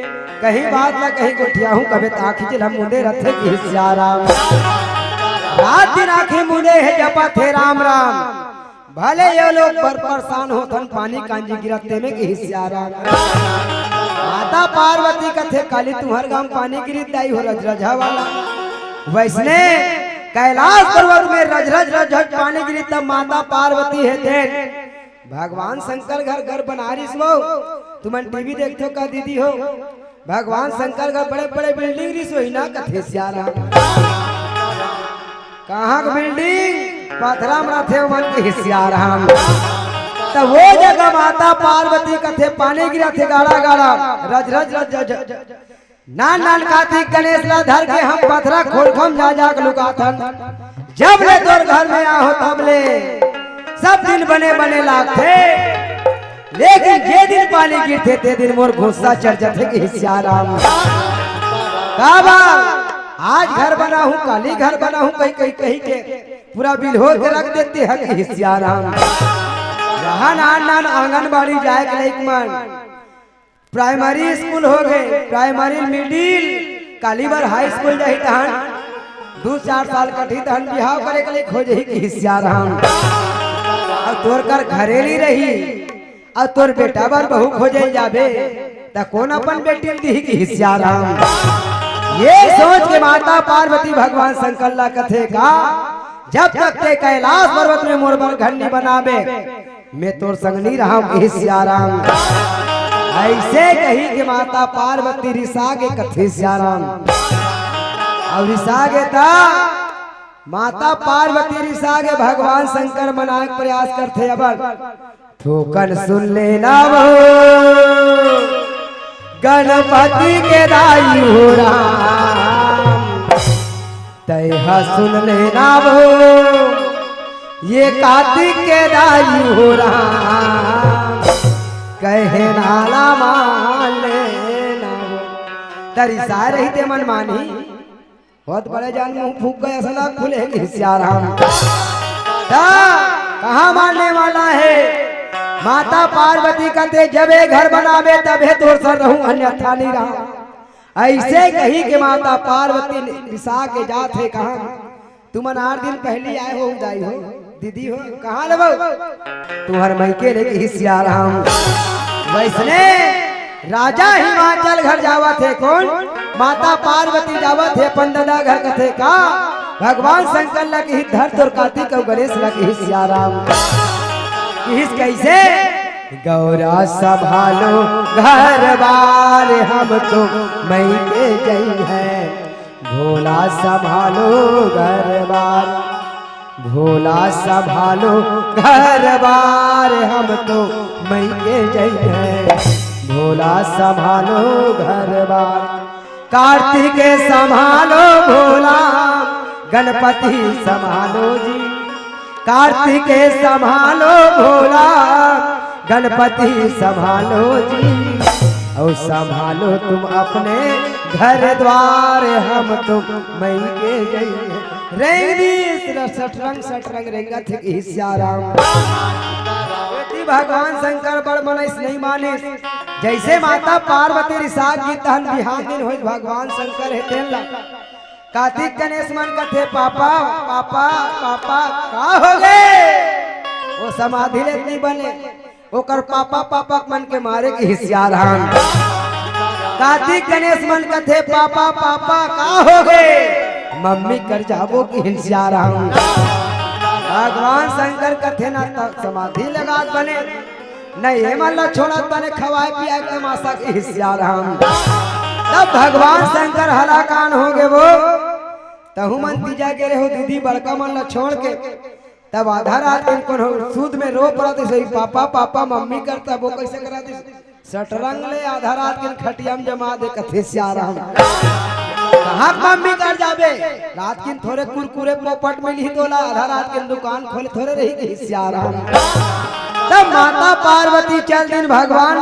कहीं बात ला कहीं गोठियाहूं कबे त आँखी झिलम मुंदे रथे कहिस सियाराम। रात दिन आँखी मुंदे हे जपत हे राम राम। भले ये लोग बर परेशान होथन, पानी कांजी गिरत तेमे कहिस सियाराम। माता पार्वती कथे, "काली तुम्हर गांव पानी गिरित दाई हो रजरजहा वाला।" वइसने कैलाश पर्वत में रजरज रजरज पानी गिरित, तब माता पार्वती हे तेन भगवान शंकर घर घर बनारिस वो। तुमन टीवी देखथो का दीदी हो? भगवान शंकर घर बड़े बड़े बिल्डिंग रिस वही ना कथे सियाराम। कहाँ के बिल्डिंग? पथरा म रथे ओमन कहिस सियाराम। त वो जगह माता पार्वती कथे पानी गिरथे गाड़ा गाड़ा, रज रज रज रज। नान नान कार्तिक गणेश ला धर के हम पथरा खोलखम जा जा के लुकाथन। जब ले तोर घर में आहो तब ले सब दिन बने बने लागथे। लेकिन जे दिन पानी गिरथे, ते दिन मोर गुस्सा चढ़ जाथे कहिस सियाराम। काबर? आज घर बनाहूं, काली घर बनाहूं, कहि कहि कहि के पूरा बिल्होर के रख देथे कहिस सियाराम। रहा नान नान आंगनबाड़ी जाय के लइक मन, प्राइमरी स्कूल हो गे, प्राइमरी, मिडिल, काली बर हाई स्कूल जाही तहन दू चार साल कटही तहन बिहाव करे के लइक हो जाही कहिस सियाराम। अउ तोर कर घरे नइ रही, अउ तोर बेटा बर बहू खोजे जाबे, त कोन अपन बेटी ल दिही, किहिस सियाराम। ये सोच के माता पार्वती भगवान शंकर ला कथे का, "जब तक ते कैलाश पर्वत में मोर बर घर नी बनाबे, मैं तोर संग नी रहंव," किहिस सियाराम। अइसे कहि के माता पार्वती रिसा गे, कथे सियाराम। अउ रिसा गे त माता पार्वती रिसा गे, भगवान शंकर मनाए के प्रयास करथे, "अब थोकन सुन लेना वो गणपति के दाई हो राम, तैहा सुन लेना वो ये कार्तिक के दाई हो राम, कहे नाला मान लेना वो।" त रिसा रहिते मन मानही, बहुत बड़े जान मुंह फूंक गए, असला खुले हे कि सियाराम। त कहाँ मानने वाला हे? माता पार्वती कथे, "जब ए घर बनाबे तभे तोर संग रहूं, अन्यथा नी रहंव।" अइसे कहि के माता पार्वती रिसा के जात हे कहाँ, "तुमन आठ दिन पहिली आए हो दाई हो, दीदी हो, कहाँ ले बहू? तुंहर मइके ले," किहिस सियाराम। वइसने राजा हिमाचल घर जावत हे कोन? माता पार्वती जावत हे अपन ददा घर, कथे का, भगवान शंकर ला किहिस, "धर तोर कार्तिक अउ गणेश ला," किहिस सियाराम। किहिस कइसे? "गौरा संभालो घर बार, हम तो मइके जइहन, भोला संभालो घर बार, भोला संभालो घर बार, हम तो मइके जइहन, भोला संभालो घर बार। कार्तिक संभालो भोला, गणपति संभालो जी, कार्तिक संभालो भोला, गणपति संभालो जी, अउ संभालो तुम अपने घर द्वार, हम तो मइके जइहन।" रेंग दिस, सटरंग सटरंग रेंगत हे कि सियाराम। भगवान शंकर बड़ मनइस नहीं मानिस। जइसे माता पार्वती रिसा गे तहन बिहान दिन होइस, भगवान शंकर हे तेन ला। कार्तिक गणेश मन कथे, "पापा, पापा, पापा, का हो गे?" वो समाधि ले नी बने। ओकर पापा, पापा मन के मारे किहिस सियाराम। कार्तिक गणेश मन कथे, "पापा, पापा, का हो गे?" "मम्मी कर जाबो," किहिन सियाराम। भगवान शंकर कथे, "ना त समाधि लगात बने, न एमन ला छोड़त बने, खवाए पियाए के तमाशा किहिस सियाराम।" तब भगवान शंकर हलाकान हो गे वो, "तहू मन तीजा गे रहे हो दीदी, बड़का मन ला छोड़ के।" तब आधा रात के कोनो सूद में रो पड़त हे, "पापा, पापा, मम्मी कर," तब वो कइसे करत हे? सटरंग ले आधा रात के खटिया में जमा दे, कथे सियाराम। कहाँ मम्मी कर जाबे? रात के थोरे कुरकुरे पोपट मिलही तोला, आधा रात के दुकान खोले थोरे रही, किहिस सियाराम। तब माता पार्वती चल दिन भगवान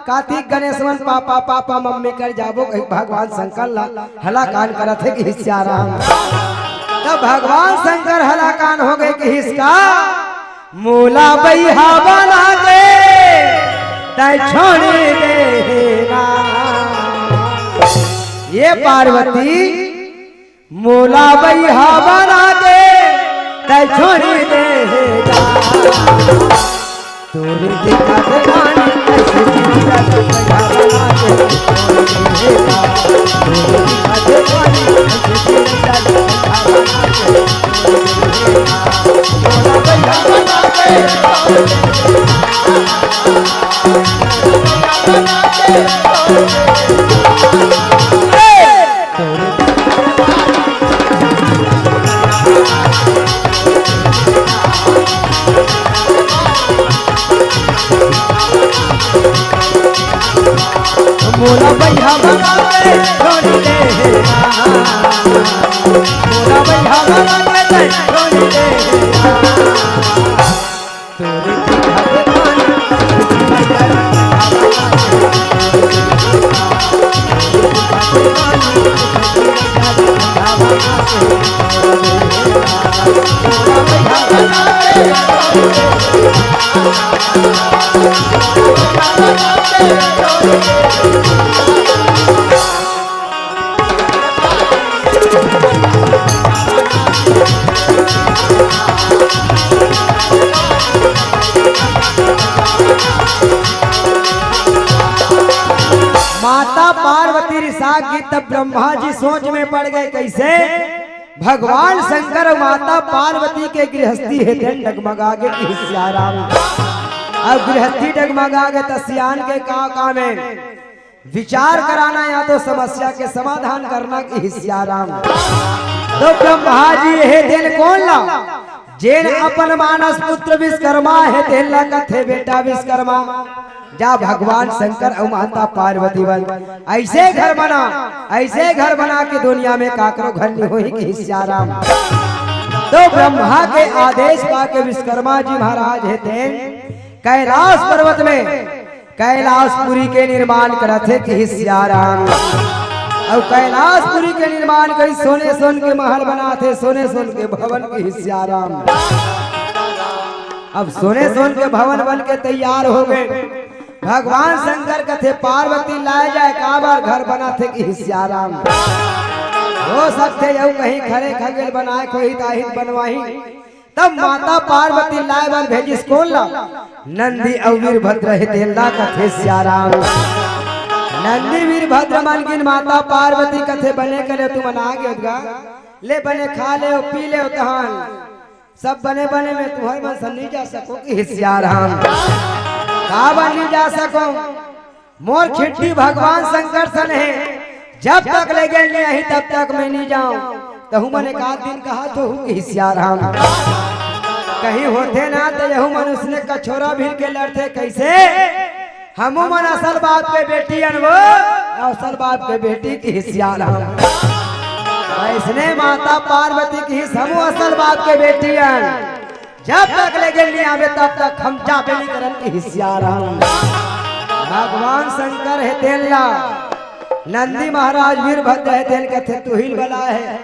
कार्तिक गणेश मन, "पापा, पापा, मम्मी कर जाबो," कहि भगवान शंकर ला हलाकान करत हे, किहिस सियाराम। तब भगवान शंकर हलाकान हो गे, किहिस का, "मोला बइहा बना के तैं छोड़ दे हे ना, ये पार्वती, मोला बइहा बना के तैं छोड़ दे हे ना।" तोरे देखा दीवानी कैसे जीता तू पैदा बना के छोड़ दे हे ना। तोरे देखा दीवानी कैसे जीता तू पैदा बना के छोड़ दे हे ना। मोला बइहा बना के छोड़ दे हे ना। मोला बइहा बना के छोड़ दे हे ना। मोला बइहा बना के छोड़ दे हे ना। कि तब ब्रह्मा जी सोच में पड़ गए। कैसे? भगवान शंकर अउ माता पार्वती के गृहस्थी हे तेन डगमगा गे कि सियाराम। अब गृहस्थी डगमगा गे त सियान के का काम हे? विचार कराना या तो समस्या के समाधान करना कि सियाराम। तो ब्रह्मा जी हे तेन कोन ला? जेन अपन मानस पुत्र विश्वकर्मा हे तेन ला कथे बेटा विश्वकर्मा, जा भगवान शंकर अउ माता पार्वती बर ऐसे घर बना, ऐसे घर बना के दुनिया में काकरो घर नहीं होही कि सियाराम। तो ब्रह्मा के आदेश पाके विश्वकर्मा जी महाराज हे तेन कैलाश पर्वत में कैलाशपुरी के निर्माण करत हे कि सियाराम। अउ कैलाशपुरी के निर्माण करी, सोने सोन के महल बनात हे, सोने सोन के भवन कि सियाराम। अब सोने सोन के भवन बन के तैयार हो गए। भगवान शंकर कथे पार्वती लाए जाए काबर घर बनात हे कि सियाराम। हो सकथे यहू कहीं खरे खगेल बनाए कोही ताहित बनवाही। तब माता पार्वती लाए बर भेजिस कोन ला? नंदी अउ वीरभद्र हे तेन ला कथे सियाराम। नंदी वीरभद्र मन गिन माता पार्वती कथे बने करे तुमन आ गे गा, ले बने खा ले पी ले तहान। सब बने बने में तुहर मन सन नहीं जा सको कि सियाराम। काबर नहीं जा सको? मोर खिड़की भगवान शंकर सन हे, जब तक ले गेल नहीं आही तब तक मैं नहीं जाऊं। तहु मन एक आध दिन कहा तो हूँ कि सियाराम। कहीं होथे ना तो यहू मनुष्य ने कछोरा भीर के लड़थे कैसे? हमू मन असल बाप के बेटी अन वो असल बाप के बेटी कि सियाराम। वैसने माता पार्वती कि हमू असल बाप के बेटी अन। जब तक ले गेल नहीं आवे तब तक हम जाबे नहीं करन कि सियाराम। भगवान शंकर हे तेन ला नंदी महाराज वीरभद्र हे तेन कथे तुहिल बला हे।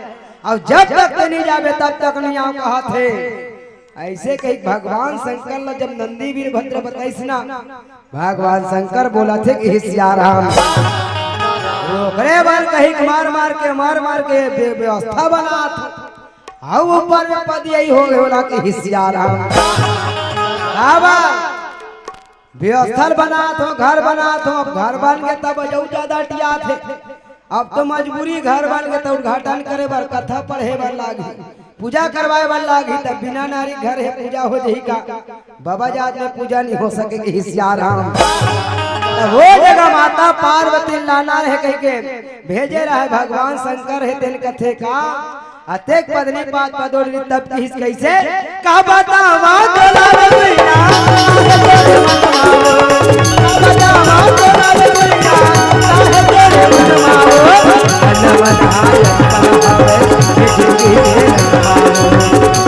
अउ जब तक ते नहीं जाबे तब तक नहीं आऊं कहा थे। ऐसे कही भगवान शंकर ला जब नंदी वीरभद्र बताइस ना, भगवान शंकर बोला थे कि सियाराम। ओकरे बर कही मार मार के मार मार के बे-, व्यवस्था बनात हे। अउ ऊपर में पद यही हो गए होला कि सियाराम। बाबा, व्यवस्था बनात हो, घर बनात हो, घर बन के तब अउ ज्यादा टियात हे। अब तो मजबूरी घर बन के तो उद्घाटन करे बर, कथा पढ़े बर लागी, पूजा करवाए बर लागी, तब बिना नारी घर हे पूजा हो जाही का? बाबा जात में पूजा नहीं हो सके कि सियाराम। तब वो जगह माता पार्वती लाना रहे कह के भेजे रहे भगवान शंकर हे तेन कथे का अतेक पदनी पात पदोरी तब किहिस कैसे? का बतावा तोला रे गुइया, काहे तोरे मन मारो? का बतावा तोला रे गुइया, काहे तोरे मन मारो? तन मन हाय पहावे, जिंदगी के रंगमारो। तन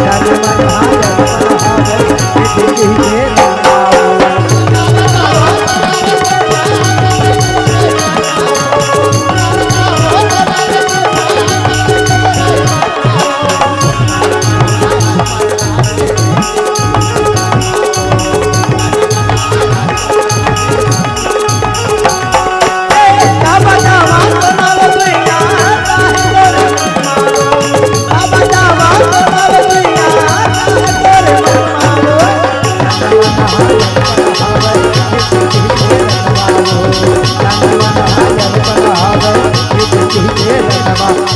मन हाय पहावे, जिंदगी के रंगमारो।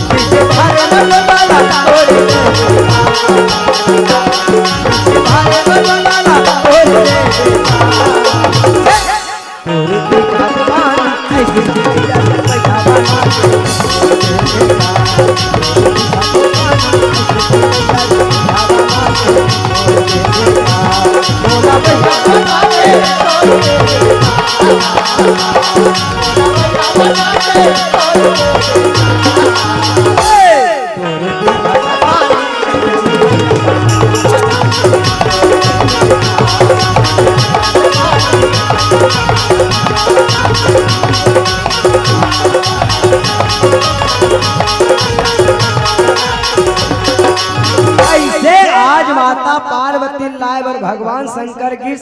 ऐसे आज माता पार्वती लाए बर भगवान शंकर की,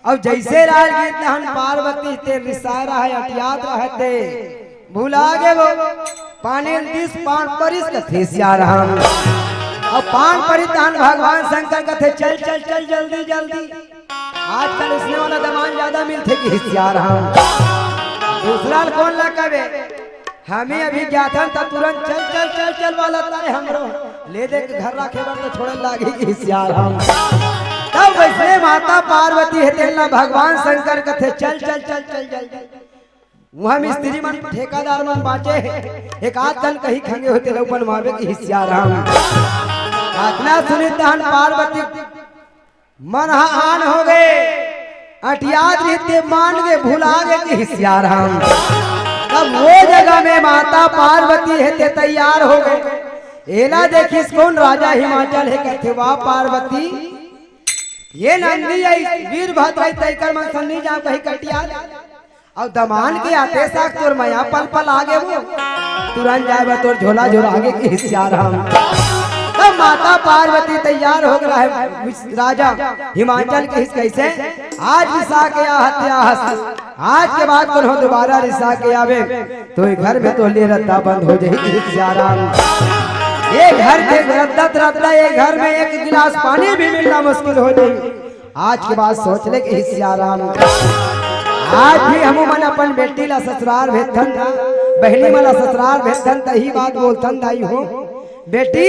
अब जैसे राजगीत नहन पार्वती ते रिसाय रहे, अटियात रहे ते भुला गे वो। पानी दिस पान परिस कथे सियाराम। अब पान परी तहन भगवान शंकर कथे चल चल चल जल्दी जल्दी। आजकल उसने वाला दमान ज्यादा मिलथे कि सियाराम। दूसरा ल कोन ला कबे? हमी अभी जाथन त तुरंत चल चल चल चल वाला तारे हमरो ले दे के घर राखे बर तो छोड़े लागी कि सियाराम। तब वैसने माता पार्वती हे तेन ला भगवान शंकर कथे चल चल चल चल चल चल। उहाँ में स्त्री मन ठेकादार मन बाँचे हे, एक आध कन कहीं खंगे होते लौपन मावे कि सियाराम। अतना सुनी तहन पार्वती मन ह आन हो गए, अटियात रहिते मान के भुला गे कि सियाराम। तब वो जगह में माता पार्वती हे ते तैयार हो गए। एला देखिस कौन राजा हिमाचल हे कथे वाह पार्वती, ये नंदी आई वीरभद्र आई तैकर मन सन्नी जाम कहीं कटिया। अउ दमान के आते साक तोर मया पल पल आगे वो। तुरंत जाए बर तोर झोला झोरा आगे कि सियाराम। तब माता पार्वती तैयार हो गया है राजा हिमाचल के हिस कैसे आज रिसा के आहत आहस। आज के बाद कोनो दोबारा रिसा के आवे तो ये घर में तो ले रद्दा बंद हो जाई कि सियाराम। ये घर के रद्दा रद्दा ये घर में एक गिलास पानी भी मिलना मुश्किल हो जाई। आज के बाद सोच ले कि सियाराम। आज भी हमू मन अपन बेटी ला ससुराल भेजथन ना, बहिनी मन ला ससुराल भेजथन त ही बात बोलथन दाई हो। बेटी,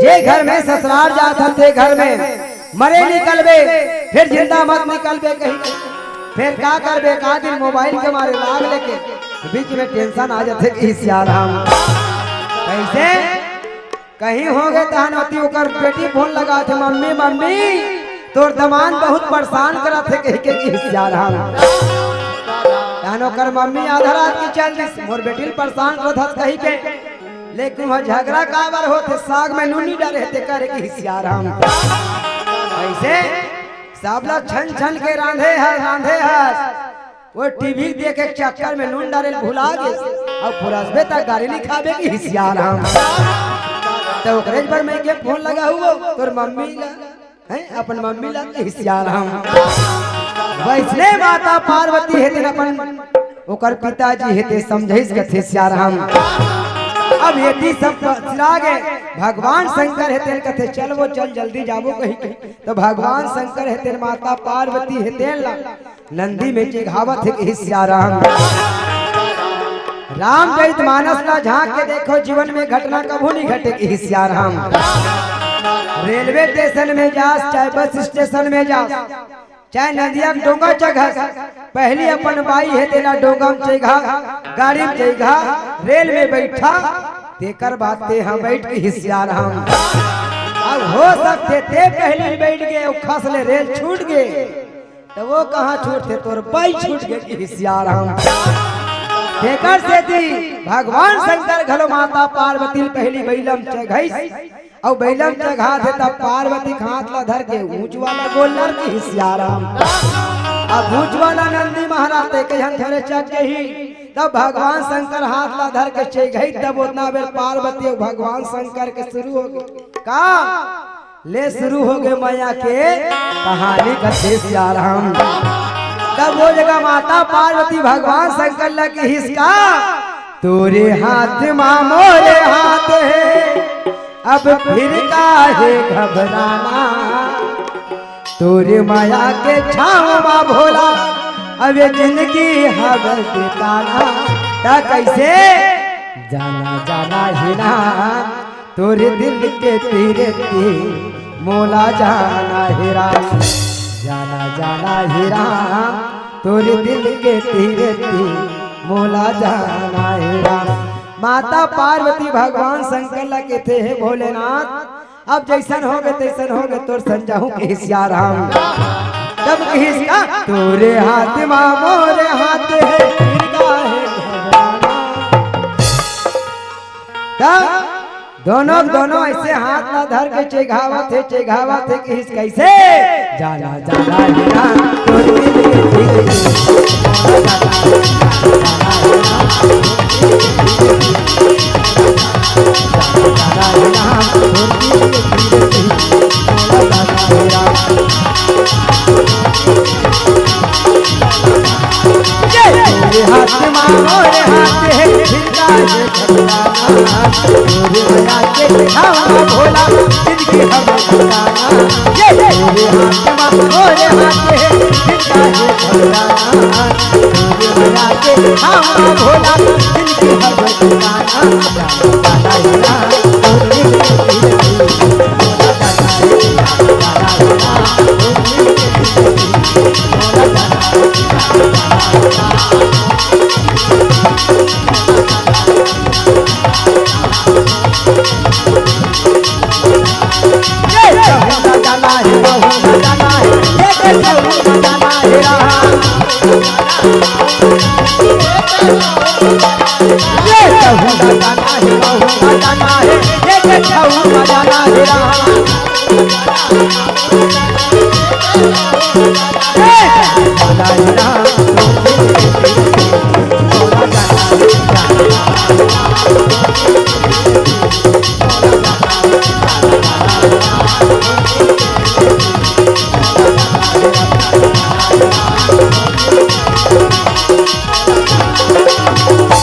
जे घर में ससुराल जाथन ते घर में मरे निकलबे, फिर जिंदा मत निकलबे कहीं। फिर का करबे, का दिन मोबाइल के मारे लाग लेके बीच में टेंशन आ जाथे कि सियाराम। कैसे? कहीं हो गए तहन होती ओकर बेटी फोन लगा थे, "मम्मी, मम्मी, तोर दमान बहुत परेशान करत हे," कही के कि सियाराम। तहन ओकर मम्मी आधा रात की चल दिस, "मोर बेटी ल परेशान करत हस," कही के। लेकिन वह झगड़ा काबर होथे, साग में नून नहीं डारे हे, ते करे कि सियाराम। ऐसे सब ला छन छन के रांधे हस, रांधे हस। वो टीवी देखे के चक्कर में नून डारे ल भुला गे, अउ पुरसबे तक गाली नहीं खाबे कि सियाराम। तो ओकरे बर मैं के फोन लगा हुआ, तोर मम्मी ला, हैं, अपन मम्मी ला कि सियाराम। वैसने माता पार्वती हे तेन अपन ओकर पिताजी हे ते समझाइस कथे सियाराम। अब ये सब पसरा गे, भगवान शंकर हे तेन कथे चल वो चल जल्दी जाबो कही के। तो भगवान शंकर हे तेन माता पार्वती हे तेन ला नंदी में चेघावत हे कि सियाराम। रामचरित मानस ला झांक के देखो, जीवन में घटना कभू नहीं घटे कि सियाराम। रेलवे स्टेशन में जास, चाहे बस स्टेशन में जास, चाहे नदिया के डोंगा चघस, पहली अपन बाई हे तेला डोंगा में चेघा, गाड़ी में चेघा, रेल में बैठा, तेकर बाद ते हा बैठ के सियाराम। अब हो सकथे ते पहली बैठ गे, अउ खस ले रेल छूट गे, त वो कहाँ छूटथे, तोर बाई छूट गे कि सियाराम। तेकर सेती भगवान शंकर घलो माता पार्वती ल पहली बइला म चघाइस, अउ बइला म चघाथे तब पार्वती के हाथ ला धर के ऊंच वाला गोड़ ल कि सियाराम। अब ऊंच वाला नंदी महाराज ते कहिन धरे चघ गही, तब भगवान शंकर हाथ ला धर के चघाइस, तब ओतना बेर पार्वती अउ भगवान शंकर के शुरू हो गे। का? ले शुरू हो गे मया के कहानी कथे सियाराम। तब वो जगह माता पार्वती भगवान शंकर ला किहिस का, "तोरे हाथ मा मोरे हाथ हे, अब फिर काहे घबराना। तोरे मया के छाँव मा भोला, अब ये जिंदगी हवे बिताना।" त कैसे? "जाना जाना हे ना, तोरे दिल के तीर ती मोला जाना हे राम, जाना जाना हे राम, तोरे दिल के तीर ती मोला जाना हे राम।" माता पार्वती भगवान शंकर ला कथे, "हे भोलेनाथ, अब जैसन होगे तैसन होगे, तोर संग जाहूं" किहिस सियाराम। तब किहिस का, "तोरे हाथ मा मोरे हाथ हे, फिर काहे घबराना।" तब दोनों दोनों ऐसे हाथ ला धर के चेघावत हे, चेघावत हे, किहिस कैसे? "जाना जाना हे ना, तोर दिल के तीर ती मोला जाना हे राम, जाना जाना हे ना, तोर दिल के तीर ती मोला जाना हे राम, जाना जाना हे ना, तोर दिल के तीर ती मोला जाना हे राम।" ये हाथ मा मोरे हाथ हे जिंदा हे भगवान, तोरे मया के छावा भोला, जिंदगी हम बताना। ये मोरे हाथ मा, मोरे हाथ हे जिंदा हे भगवान, तोरे मया के छावा भोला, जिंदगी हम बताना।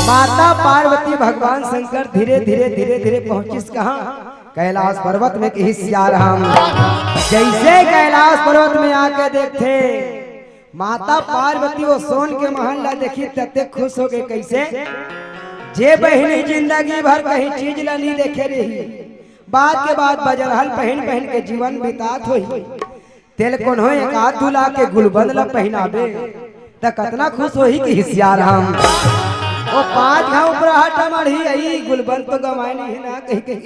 माता पार्वती भगवान शंकर धीरे धीरे धीरे धीरे पहुंचिस कहां? कैलाश पर्वत में। कहिस सियाराम, जैसे कैलाश पर्वत में आके देखथे, माता पार्वती वो सोन के महल ला देखिस, तते खुश हो गे। कैसे? जे बहिनी जिंदगी भर कहीं चीज ला नहीं देखे रही, बाद के बाद बजरहल पहन पहन के जीवन बितात होही, तेल कोनो एक आध दुला के गुलबंद ला पहिनाबे, त कतना खुश होही। कहिस सियाराम, वो पांच घाव ऊपर हटा मढ़ी, आई गुलबंद तो गंवाए नहीं हे ना, कहीं कहीं